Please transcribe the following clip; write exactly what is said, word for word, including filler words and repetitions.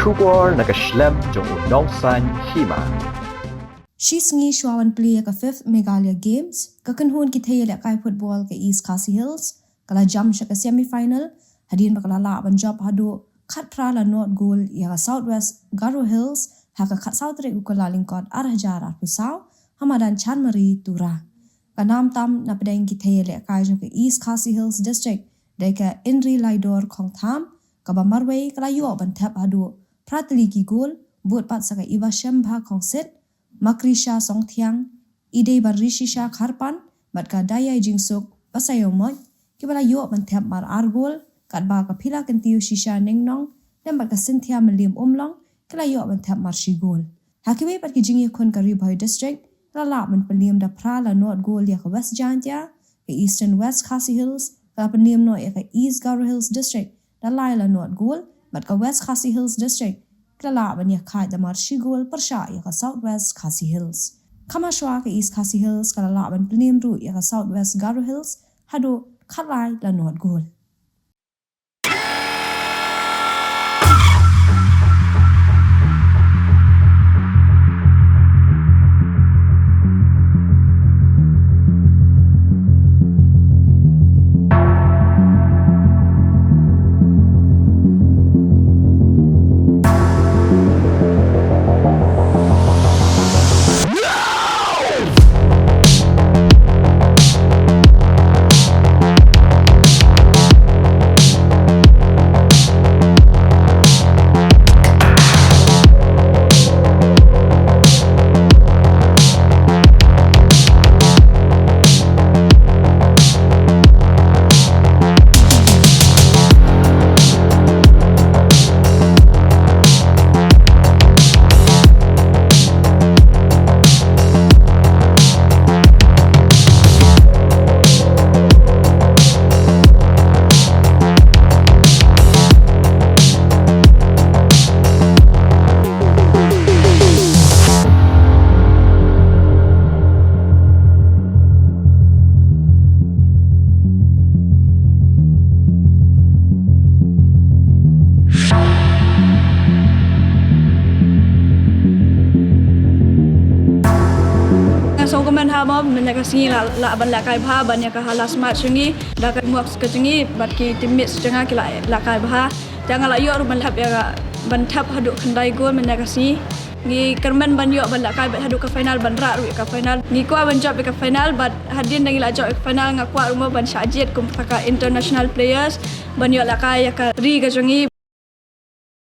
Khubor na ka shlem jong u nongsan hima. Shi sngi shuwa ban plie ïa ka fifth Meghalaya Games, ka kynhun ki thei ïalehkai football ka East Khasi Hills ka la jam sha ka semi final, hadien ba ka la lah ban jop haduh khatphra la nod gol ïa ka South West Garo Hills ha ka khatsaw tarik u Kyllalyngkot ar hajar arphew saw ha madan Chanmari, Tura. Ka nam tam na pdeng ki thei ïalehkai jong ka East Khasi Hills District dei ka Inri Laidor Khongtham, kaba marwei ka la ïoh ban thep haduh phra tylli ki gol, bud pat sa ka Ibashembha Khongsit, Makrisha Songthiang, Ideibanrishisha Kharpan bad ka Daiai Jingsuk Basaïawmoit, kiba la ïoh ban thep mar ar gol, katba ka Phila Kyntiew Shisha Ningnong lem bad ka Cynthia Mylliemumlong ki la ïoh ban thep mar shi gol. Ha kiwei pat ki jingïakhun, ka Ri Bhoi District ka la lah ban pynliem da phra la nod gol ïa ka West Jaintia, ka Eastern West Khasi Hills ka la pynliem noh ïa ka East Garo Hills District da lai la nod gol, bad ka West Khasi Hills District ka la lah ban ïakhaid da mar shi gol pyrshah ïa ka South West Khasi Hills. Kham shuwa ka East Khasi Hills ka la lah ban pynliem ruh ïa ka South West Garo Hills haduh khatlai la nod gol. Nga sngewkmen ha mo, mynne ka sngi la, lah ban lehkai bha ban ïa ka ha last match jong ngi, da ka teamwork ka jong ngi bad ki teammates jong nga ki la lehkai bha. Te nga la ïoh ruh ban thep ïa ka, ban thep haduh khyndai gol mynne ka sngi. Ngi kyrmen ban ïoh ban lehkai beit haduh ka final, ban rah ruh ïa ka final. Ngi kwah ban jop ïa ka final, bad hadien da ngi la jop ïa ka final nga kwah ruh mo ban shah jied kum ka international players, ban ïoh lehkai ïa ka ri ka jong ngi.